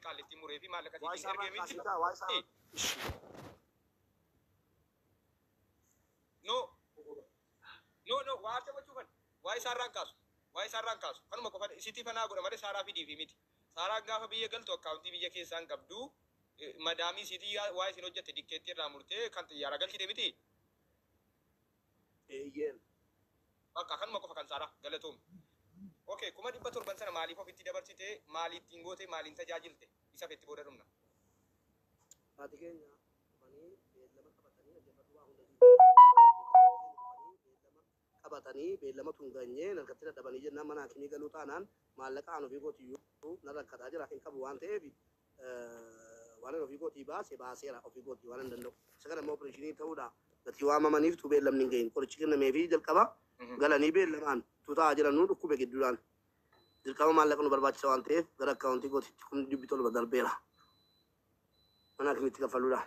Qaallittii muree fi maallaqa Waa siitiin isaa ergee miti. kaasitaa waa isaa. Ishi. No, no, no, waa adda gochuu kan waa isaarraan kaasu. Waa isaarraan kaasu. Kanuma qofa sitti fanaa godha malee Saaraa fidiifi miti. Saaraan gaafa biyya galtu akkaawuntii biyya keessaa hin qabdu. Madaamii siitii waa isin hojjette dikkeetti irraa murtee kan xiyyaara galchite miti. Eeyyeen. Bakka kanuma qofa kan Saaraa galatoomi. Okay, 700,000 sana maaliif ofitti dabarsite, maaliif ittiin goote, maaliin tajaajilte? Isa fetti booda dhumna. Haati keenya dhufanii beellama qabatanii dhaggeeffadhu waa hunda dhufanii beellama qabatanii beellama tun ganyee narkatti dadhabanii jennaan mana hakimii galuu taanaan maallaqa aan ofii kootiyyuu na rakkataa jira hin qabu waan ta'eef waan ani ofii kootii baase baaseera ofii kootii waan hin danda'u. Isa kana immoo opereeshinii ta'uudha gatii waamamaniif tu beellamni hin gahin qorichi kennameefii jalqaba galanii beellamaan tu taa'aa jiran nu dhukkube gidduudhaan dirqama maallaqa nu barbaachisa waan ta'eef gara akkaawuntii kootiitti 700,000 darbeera. Mana hakimiitti kaffaluudha.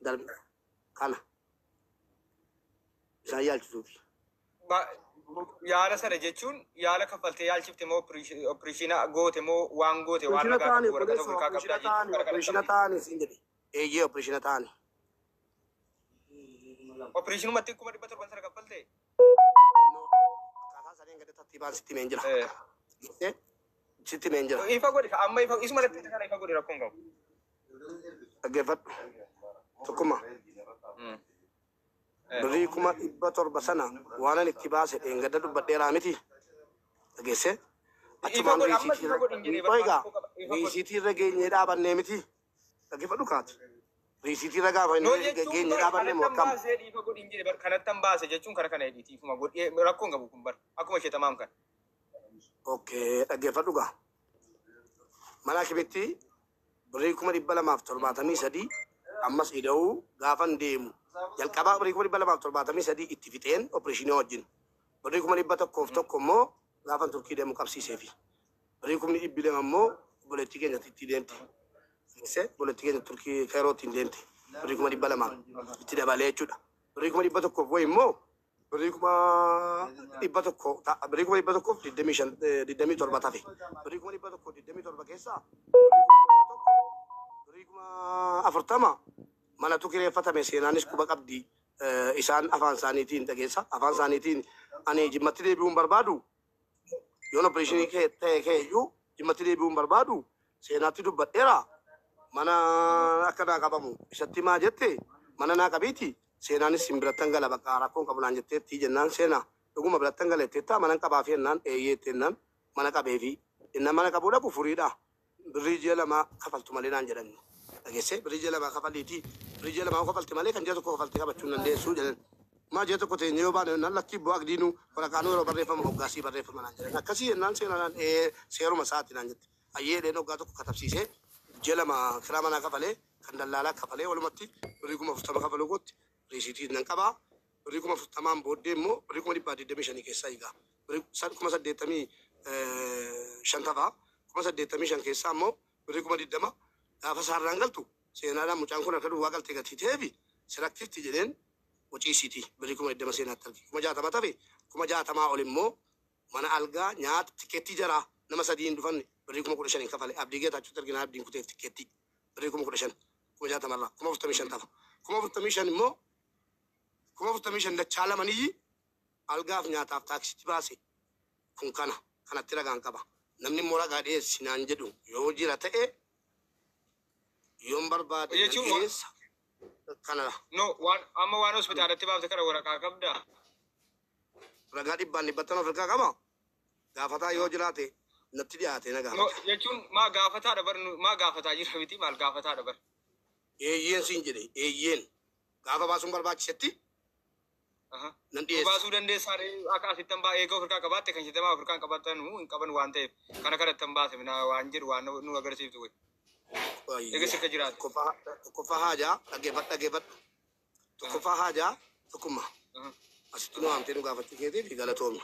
Darbeera. Kana isaan yaalchisuufi. Yaala sana jechuun yaala kaffaltee yaalchifte moo opereeshina goote moo waan goote waan Opereeshina ragaa ta'ani qabdu waraqata obboleessa ofirkaa opereeshina qabdaa jechuun ta'ani kara kanatti opereeshina amni. ta'ani siin jedhe. Eeyyee opereeshina ta'ani. Opereeshinumatti 700,000 sana kaffalte? No. Akkaataa isaanii hanga tartiibaan sitti himeen jira. Jettee sitti himeen jira. Ifa godhi amma ifa isuma irratti kana ifa godhi rakkoon qabu. Dhaggeeffadhu. Tokkummaa. Birrii 700,000 sana waanan itti baase dheengadda dubbadheeraa miti. Dhageessee? Ifa Achumaan godhi ammas riisiitii ifa irra godhi hin jedhee bar egaa rakkoo qaba ifa godhi. riisiitii irra geenyee dhaabannee miti. Dhaggeeffadhu kaati. Riisiitii irra gaafa No inni jechuun geenyee bar dhaabanne moo kanattan akkam? baasee ifa godhi hin jedhe bar kanattan baase jechuun kara kana hidhiiti ifuma godhi rakkoon qabu kun bar akkuma ishee tamaam kan. Okay, dhaggeeffadhu gaa. Mana hakimitti birrii 273,000 ammas ida'uu gaafan deemu. Jalqabaa birrii 273,000 itti fixeen opereeshinii wajjin. Birrii 101,000 immoo gaafan Turkii deemu qabsiiseefi. Birrii 200,000 immoo obboleettii keenyatti itti deemte. Geessee obboleettii keenya Turkii Kairootti hin deemte. Birrii 200,000 itti dabalee jechuudha. Birrii 100,000 wayi immoo birrii 100,000 ta'a. Birrii 125,000 27 tafe. Birrii 127,000 keessaa birrii 100,000 birrii 40,000 manatu kireeffatame seenaanis quba qabdi. Isaan afaan isaaniitiin dhageessa. Afaan isaaniitiin ani Jimmatti deebi'uun barbaadu yoon opereeshinii kee ta'e kee iyyuu Jimmatti deebi'uun barbaadu seenaatti dubbadheera. Mana akka naa qabamu isatti maa jette mana naa qabiiti seenaanis sin birattan gala bakka rakkoon qabu naan jetteetti jennaan seenaa dhuguma birattan gala jetteetta manan qabaafi jennaan eeyyee jennaan mana qabeefi innaan mana qabuu dhaqu furiidha. Birrii ji'a lama kafaltu malee naan jedhan. Dhageessee birrii ji'a lama kafaliiti birrii ji'a lama kafalte malee kan ji'a tokko kafalte qabachuu hin dandeessu jedhan. Maa ji'a tokko teenyee yoo baane jennaan lakkii bu'aa gidiinuu waraqaanuu yeroo barreeffamu hoggaasii barreeffama naan jedhan. Akkasii jennaan seenaa naan ee seeruma isaati naan jette. Ayyee jedheen hoggaa tokko katabsiisee ji'a lama kiraa manaa kafalee kan dallaalaa kafalee walumatti birrii 40,000 kafaluu kootti riisiitii nan qabaa. Birrii 40,000 booddee immoo birrii 125,000 keessaa egaa birrii 85,000 tafaa. 85,000 keessaa immoo birrii 20,000 gaafa saarraan galtu seenaadhaan mucaan kun harka duwwaa galtee gatii ta'eefi siraktifti jedheen waciisiiti birrii 20,000 seenaatti arge. 60,000 tafe 60,000 ol immoo mana algaa nyaata tikeettii jaraa nama sadii hin dhufanne birrii 15,000 kafale. Abdii Geetaachuutti arginaa abdiin kuteef tikeettii birrii 15,000 60,000 irraa 45,000 tafa. 45,000 immoo 45,000 dachaa lamaniyyi algaaf nyaataaf taaksitti baase kun kana kanatti ragaan qaba. Namni immoo ragaa dhiyeessi naan jedhu yoo jira ta'e yoon barbaade nan Jechuun dhiyeessa kanadha. No waan amma waan hospitaalatti baafte kana waraqaa qabdaa? Ragaa dhibbaan dhibbattan of harkaa qaba. Gaafataa yoo jiraate natti dhiyaate na No gaafata. jechuun maa gaafataadha bar maa gaafataa jira miti maal gaafataadha bar. Eeyyeen siin jedhe eeyyeen gaafa baasuun barbaachisetti nan Nu dhiyeessa. baasuu dandeessaa akka asittan baa eega ofirkaa qabaatte kan shitamaa ofirkaan qabaatan hin qaban waan ta'eef kana kanattan baase minaa waan jedhu waan nu agarsiiftu wayi. Eega sirka jiraate. Tokkoffaa haajaa dhaggeeffadhu dhaggeeffadhu. Tokkoffaa haajaa tokkummaa. Asitti nu waamtee nu gaafachuu keetiif galatoomi.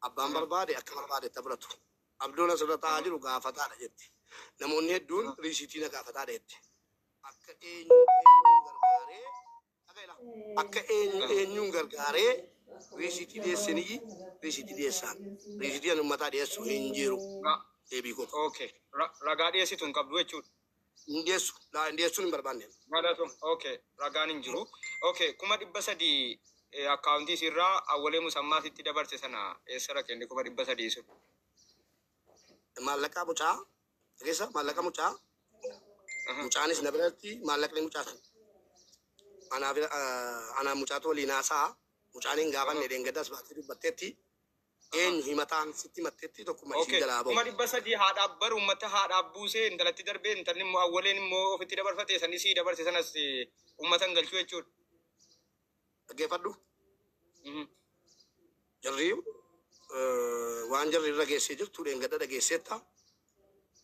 Abbaan barbaade akka barbaade itti fudhatu. Abdoon asirra taa'aa jiru gaafataadha jetti. Namoonni hedduun riisiitii na gaafataadha jetti. Akka eenyu eenyuun gargaaree akka eenyu eenyuun gargaaree riisiitii dhiyeessiniyyi riisiitii dhiyeessaan. Riisiitii ani uummataa dhiyeessu hin jiru. Deebii koo. Okay. Ragaa dhiyeessitu hin qabdu jechuudha. Hin dhiyeessu. Laa hin dhiyeessuun hin barbaanne. Galatoom. Okay. Ragaan hin jiru. Okay. 300,000 akkaawuntii isirraa Awwalee Musammaatitti dabarse sana eessa dhaqe inni 300,000 sun? Maallaqa mucaa dhageessa, maallaqa mucaa mucaanis na biratti maallaqni mucaa sana. Anaaf anaa mucaatu waliin haasa'a. Mucaan hin gaafanne dheengaddas baatee dubbatteetti. Eenyu himataan sitti himatteetti tokkuma isin Okay. jalaa ba'u. 300,000 haadhaaf bar uummata haadhaaf buusee intalatti darbee intalli immoo Awwaleen immoo ofitti dabarfate sanis sii dabarse sanas uummata hin galchuu jechuudha. Dhaggeeffadhu. Jarri waan jarri irra geessee jirtu dheengadda dhageesseetta.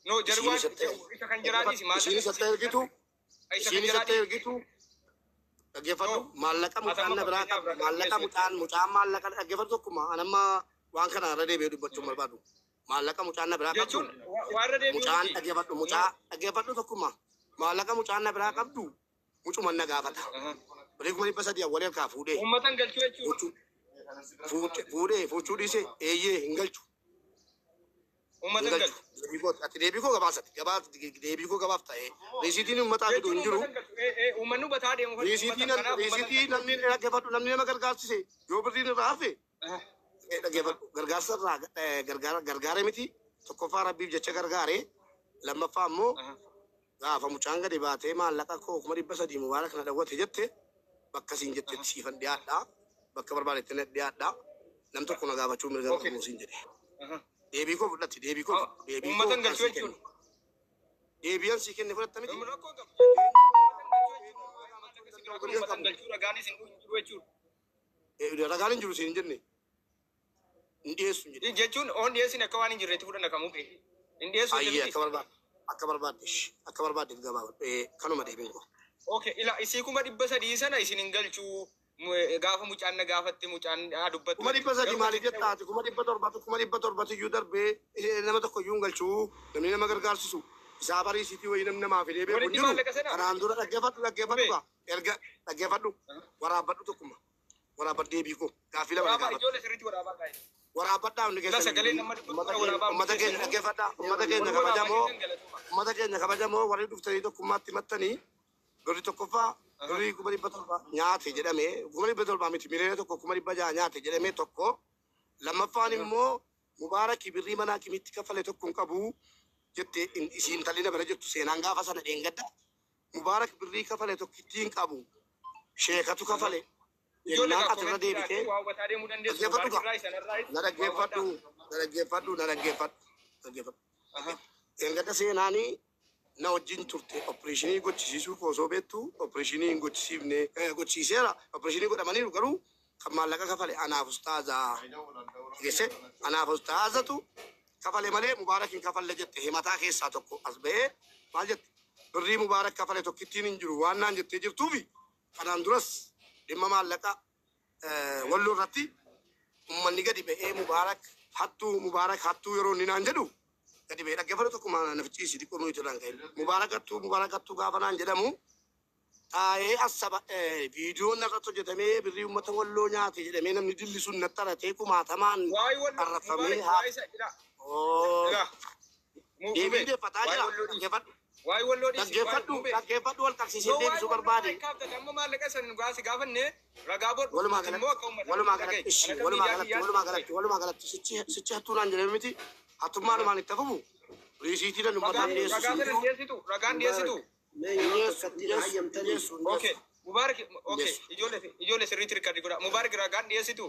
No, jarri Isiin waan isatti isa kan jiraa dhiisi maallaqa isiin isatti ergitu isa kan isiin jiraa isatti dhiisi. ergitu dhaggeeffadhu. No, Maallaqa ati mucaan amma na biraa fakkeenyaaf qabu ragaa maallaqa dhiyeessu mucaan mucaan maallaqa dhaggeeffadhu tokkuma anamma waan kana irra deebi'ee dubbachuu hin barbaadu. Maallaqa mucaan na biraa qabdu jechuun waa irra deebi'uu mucaan miti. dhaggeeffadhu No. mucaa dhaggeeffadhu tokkuma maallaqa mucaan na biraa qabdu mucuman na gaafata. Birrii 300,000 awwalee harkaa fuudhee Uummata hin galchuu jechuudha. fuuchuu fuudhee fuuchuu dhiisee eeyyee hin galchu. Uummata Hin hin galchu. galchu. Deebii koo ati deebii koo gabaasati gabaas deebii koo gabaaf ta'ee riisiitiin uummataa fidu Jechuun hin jiru. uummata hin galchu. Uummanni hubataa deemu uummata Riisiitii kanaaf uummata hin riisiitii galchu. namni dhaggeeffadhu namni nama gargaarsise yoo birriin irraa hafe dhaggeeffadhu gargaarsa irraa gargaara gargaare miti tokkoffaa rabbiif jecha gargaare lammaffaa immoo gaafa mucaan gadi baatee maallaqa koo 300,000 mubaarak na dhawwate jette bakka siin jettetti siifan dhiyaadha bakka barbaadetti na dhiyaadha nam tokko na gaafachuu mirga Okay. qabu siin jedhe. Deebii koo fudhatti deebii koo fudhu deebii Uummata koo hin kan galchuu sii kenne. jechuudha. Deebiin sii kenne fudhatta miti. Rakkoo hin qabu. Uummata hin galchuu jechuudha. Waa'ee maallaqa si biraa kun Mirga uummata hin qabu. galchuu ragaanis hin jiru jechuudha. Ragaan hin jiru siin hin jenne. Hin dhiyeessu hin jedhe. Jechuun oon dhiyeessin akka waan hin jirreetti fudhanna kamuu. Hin dhiyeessu Ayyee miti. akka barbaadde akka barbaadde akka barbaadde gabaabadhu. Kanuma deebiin koo. Okay, ila isii 300,000 sana isin hin galchuu gaafa mucaan na gaafatte mucaan haa dubbattu. 300,000 Garuu maaliif jetta ati 700,000 700,000 iyyuu darbee nama tokko iyyuu hin galchuu namni nama gargaarsisu isaa bariisiitii wayii namni namaa fidee beeku hin Walitti jiru. maallaqa sana Kanaan dura dhaggeeffadhu dhaggeeffadhu Mubee. gaa erga dhaggeeffadhu waraabbadhu tokkuma waraabbadhu deebii koo gaaffii lama na Waraabaa gaafadhu. ijoollee sirriitti waraabaa gaa'e. Waraabbadhaa hundi Ila keessan sagalee nama dubbatu ummata kana keenya waraabaa ummata keenya murteessu. dhaggeeffadhaa ummata keenya Warri waraabaa kabajamoo jirtan galatuma. ummata keenya kabajamoo warri dhuftanii tokkummaatti himattanii birri tokkoffaa birrii 700,000 nyaate jedhamee 700,000 miti 1,600,000 nyaate jedhamee tokko lammaffaan immoo mubaarakii birrii manaa kimitti kaffale tokko hin qabu jette isiin talli na bira jirtu seenaan gaafa sana dheengadda mubaarak birrii kafale tokkittii hin qabu sheekatu kafale Ijoollee jennaan gaa ati irra koomentii deebitee irraa waa hubataa deemuu dandeessu. dhaggeeffadhu Mubaarak gaa irraa isan irraa na waa dhaggeeffadhu hubadhaa. na dhaggeeffadhu na dhaggeeffadhu dhaggeeffadhu. Dheengadda seenaanii na wajjin turte opereeshinii gochisiisuu koo osoo beektu opereeshinii hin gochisiifne gochisiiseera opereeshinii godhamaniiru garuu kan maallaqa kafale anaaf ustaazaa geesse anaaf ustaazatu kafale malee mubaarak hin kafalle jette himataa keessaa tokko as ba'ee maal jette birrii mubaarak kafale tokkittiin hin jiru waan naan jettee jirtuufi kanaan duras dhimma maallaqa walloo irratti ummanni gadi ba'ee mubaarak hattuu mubaarak hattuu yeroo inni naan jedhu gadi ba'ee dhaggeeffatu tokkuma na ficciisi xiqqoo nuyi irraan ka'e mubaarak hattuu mubaarak hattuu gaafa naan jedhamu taa'ee asaba viidiyoon irratti hojjetamee birrii uummata walloo nyaate jedhamee namni dilli sun natti haratee kumaatamaan Waa'ee walloo arrafamee Mubaarak haa waa'ee isa ila ila mubee deebiin deeffataa waa'ee jira walloo dhiisi. dhaggeeffadhu Waa'ee walloo dhiisi. Waa'ee dhaggeeffadhu mubee. dhaggeeffadhu wal qabsiisee No waa'ee deebisuu walloo barbaade. maal kaaftan amma maallaqa san gaasi gaafanne ragaa bor Walumaa immoo galatti akka uummata walumaa dhagaye. galatti ishi Kan akka walumaa miidiyaa galatti kiyyaatti walumaa galatti walumaa galatti sichi sichi hattuu naan jedhame miti hattummaa itti hafumu riisiitii dan Ragaa uummataan dhiyeessu ragaa siin sana jiru dhiyeessitu ragaan dhiyeessitu. Mubaarak mee hin yeroo dhiyeessu hin takkatti na dhiyeessu hin hayyamtanii dhiyeessu hin Okay. dhiyeessu Mubaarak hin okay dhiyeessu ijoollee ijoollee sirriitti rikardi godha. Mubaarak ragaan dhiyeessitu.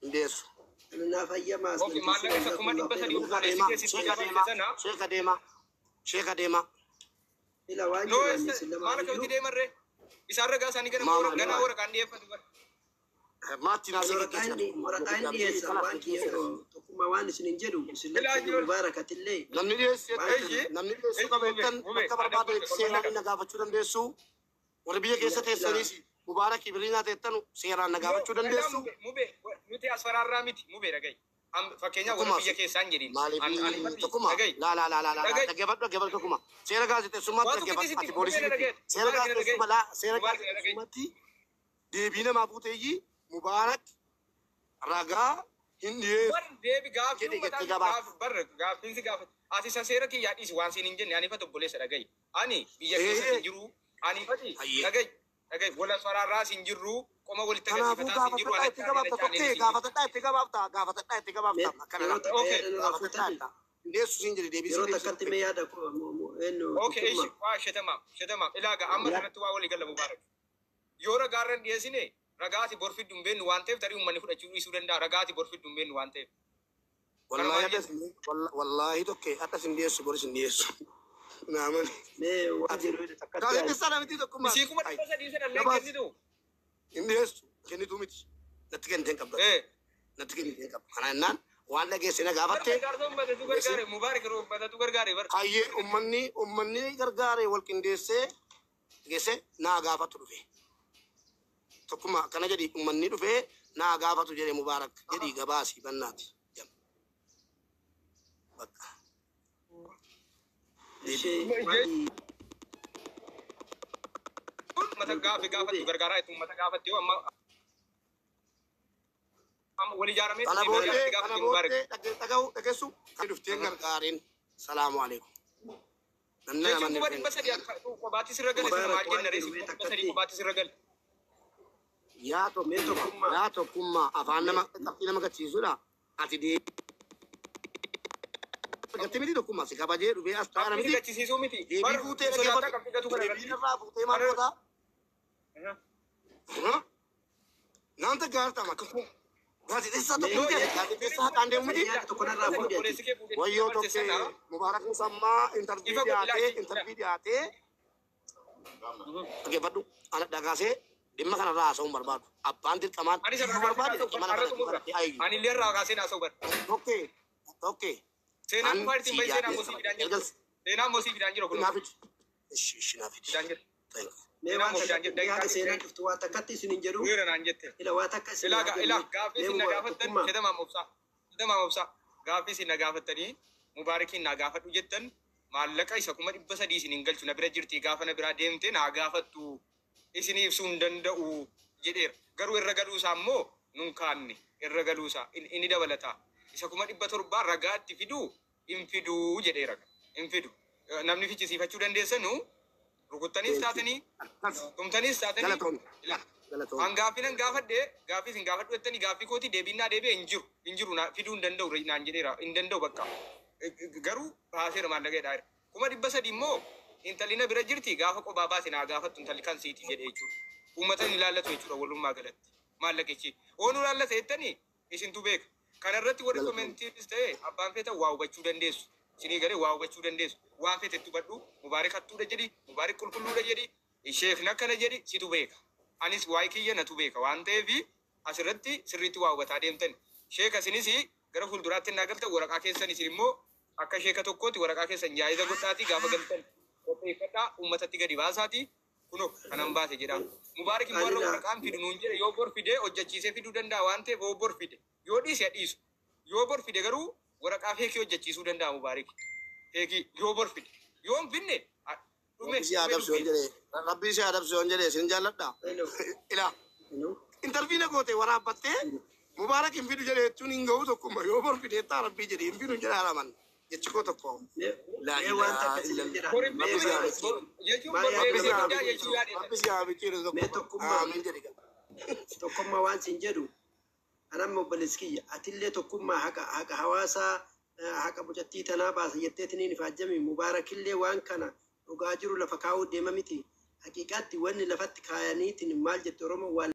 hin dhiyeessu. naaf hayyamaas Okay namtichi maallaqa isa kuma jazakumullahu dhibba khairan sadii Sheeka obboleessi deemaa keessatti sheeka dabarse deemaa sana. sheeka deemaa sheeka deemaa ila waan No jiru ani isin maal lamaan akkamitti iyyuu deemarree? Isaan ragaa isaanii gana maama ganaa deemaa waraqaan dhiyeeffatu bara. maatti naasii waraqaa geggeessi inni waraqaa inni dhiyeessa waan kiyya tokkummaa waan isin hin jedhu isin Ilaa lachuu ijoollee. mubaarakatillee namni dhiyeessu waan jettan kana Eeyi namni dhiyeessuu eeyi qaba mubee jettan mubee bakka adda barbaade godhe seeraan qolmanna na gaafachuu dandeessu warri biyya keessa ila teessaniis mubaarakii birrii naa teettan seeraan na No, gaafachuu ilaa dandeessu. mubee mubee nuti as faraarraa miti mubee dhagayi. Fakkeenyaaf warra Tokkuma biyya keessaa hin jedhin. An ani maaliif mati tokkuma dhagayi laa laa laa laa laa dhagayi. dhaggeeffadhu dhaggeeffadhu tokkuma seera gaazexeessummaatti Waan tokkitti dhaggeeffadhu sitti ati mubee poolisii na miti dhagaye. seera Mubaarak na dhagaye. gaazexeessummaa laa seera Mubaarak na dhagaye. gaazexeessummaatti deebii namaa buuteeyyii mubaarak ragaa Hin dhiyeessu. Bar deebi gaaffii Jedhe uummataa jettee gabaaf. bar gaaffiin si gaafate. Ati isa seera kiyyaa dhiisi waan siin hin jenne ani ifatu obboleessa dhaga'i. Ani biyya keessa hin jiru. Ani ifati Hayyee. dhaga'i. Dhaga'i wala faraarraas hin jirru. Qoma walitti Kanaafuu agarsiifataas hin jiru. gaafatadhaa itti gabaabta tokkee gaafatadhaa itti gabaabta gaafatadhaa itti gabaabta akkana Yeroo laata. takka Okay. yaada nurraa Gaafatadhaa fuutanii itti. Hin dhiyeessu siin jedhe deebisii yeroo deebisii takkatti tokkee. mee yaada eenyu Okay, tokkummaa. ishi waa shetamaam shetamaam ilaaga amma kanatti waa walii galla Mubaarak. Yoo ragaarra hin dhiyeessine ragaati bor fiddu hin beeknu waan ta'eef tarii uummanni fudhachuu dhiisuu danda'a ragaati bor fiddu hin beeknu waan ta'eef. Wallaahi addas wallaahi tokkee addas hin dhiyeessu boris hin dhiyeessu. Naamani. Mee waan jedhu takkatti yaada. Gaazexeessaa namitti tokkummaa. Isii 300,000 sana illee Gabaas. kennitu. Hin dhiyeessu kennituu miti. Natti kennitee hin qabdu. Eh. Natti kennitee hin qabdu. Kana jennaan waan dhageesse na gaafatte. Gargaarsa uummatatu gargaare Mubaarak yeroo uummatatu gargaare bar. Hayyee ummanni gargaare wal qindeessee geesse naa gaafatu dhufe. Tokkummaa akkana jedhi ummanni dhufee naa gaafatu jedhe Mubaarak jedhi gabaasii bannaati. Bakka. Ishee waan Uummata gaafi gaafattu gargaaraa itti uummata gaafatte yoo amma amma wal ijaaramee Kana itti booddee kana gaafatti Mubaarak. booddee dhaga'u dhageessu kan dhuftee gargaareen salaamu alaikum. Namni Jechuun namanni kuma dhufeen. 300 akka kophaatti sirra gale sana Mubaarak maal waan jenna jedhu reessi mee kuma 300 takkatti kophaatti sirra gale. Yaa mee tokkummaa tokkummaa yaa tokkummaa afaan nama qabxii nama gachiisudha. Ati deebii argatte miti tokkummaa si kabajee dhufee as taa'aa Qabxii miti. gachisiisuu miti. Deebii Bar fuutee sodaattaa dhaggeeffatu. qabxii gatu kana Deebii irratti. irraa fuutee maal Kana gootaa? Naanta gaartaa maka. Gaazexeessaa tokko mee miti ati gaazexeessaa haqaan deemu miti. yaada tokko narraa fuudhi ati. Obboleessi kee fuudhee Wayyoo dabarte tokkee sana Mubaarak Musammaa intarvii ifa godhi dhiyaatee ilaalchi. intarvii dhiyaatee dhaggeeffadhu. Ana dhagaasee dhimma kanarraa haasa'uun barbaadu. Abbaan dirqamaan Ani isa iyyuu irraa barbaade kaasee dhimma har'a kana xumurra. irratti ayyu. Ani illee irraa kaasee naasa'u bar. Tokkee tokkee Seenaan an kufaa ittiin si bahi seenaan yaadee mosii fidaan jira. ergas Seenaan mosii fidaan jira kunoo naaf fidi. Ishi ishi naaf fidi. fidaan jira. Thank you. Mee Seenaan waan mosii fidaan takkatti jira. mee haga Daqiiqaa seenaan dhuftu waa takkatti isin hin jedhu weera naan jette. ila waa takka isin Ilaa haa ilaa jennu gaaffii mee isin na Mubaarak gaafattan tokkummaa. shetamaa mobsaa. Shetamaa mobsaa. Gaaffii isin na gaafattanii Mubaarakiin naa gaafadhu jettan maallaqa isa 300,000 isin hin galchu na bira jirti gaafa na biraa deemte naa gaafattu isin ibsuu hin danda'u jedheera. Garuu irra galuusaa immoo nun kaanne irra galuusaa inni dabalata. Isa 700,000 ragaatti fiduu hin fiduu jedheera. Hin fidu. Namni fichisiifachuu dandeessanu rukuttaniis taatanii Akkas tumtaniis taatanii galatoon ilaa galatoon. An gaaffii nan gaafadhe gaaffii isin gaafadhu jettanii gaaffii kooti deebiin naa deebi'e hin jiru hin jiru naa fiduu hin danda'u naan jedheera hin danda'u bakka garuu baaseera maallaqa jedhaa jira 300,000 immoo intalli na bira jirti gaafa qophaa baase naa gaafattu intalli kan siiti jedhe jechuudha uummata hin ilaallatu jechuudha walummaa galatti maallaqichi oonu ilaallata jettanii isintu beeka kanarratti warri Galatoon. koomentiis ta'e abbaan feeta waa hubachuu dandeessu isinii galee waa hubachuu dandeessu waan feete itti hubadhu Mubaarik hattuudha jedhi Mubaarik qulqulluudha jedhi sheekna akkana jedhi situ beeka anis waa'ee kiyya natu beeka waan ta'eef asirratti sirriitti waa hubataa deemtan sheeka isinis gara fuulduraatti naa galtan waraqaa keessan isin immoo akka sheeka tokkootti waraqaa keessan jaayiza godhaatii gaafa galtan qopheeffadhaa uummatatti gadi baasaatii kunoo kanan baase jedha. Mubaarak immoo Ani warra na waraqaan fidu nuun jedhe yoo bor fide hojjechiisee fiduu danda'a waan ta'eef yoo bor fide yoo dhiise dhiisu yoo bor fide garuu waraqaa feekii hojjechiisuu danda'a Mubaarak feekii yoo bor fide yoo hin finne dhume Rabbi si dhume adabsu yoon dubbiin. jedhe Rabbi si adabsu yoon jedhe isin jaalladha. Hello. Ilaa Hello. intarvii na goote waraabbattee Mubaarak hin fidu jedhe jechuun hin ga'u tokkummaa yoo bor fideettaa Rabbii jedhe hin fidu jedha haraman jechi koo tokko. Mee Laa mee waan ilaaha takka isin illallah. jedha Bor hin mee Rabbi si fidne haa waan bichiiru. jechuun maal bor yaada Rabbi si feekii haa fidaa bichiiru. jechuu yaadee Rabbi si haa bichiiru mee tokkummaa. tokkummaa Amiin jedhi gaa. tokkummaa waan sin jedhu anamma obboleessi kiyya atillee tokkummaa haqa haqa hawaasaa haqa mucattii tanaa baasa jetteetiniin ifaajjami Mubaarakillee waan kana dhugaa jiru lafa kaa'uu deema miti haqiiqaatti wanni lafatti kaayaniitiin maal jette Oromoo waan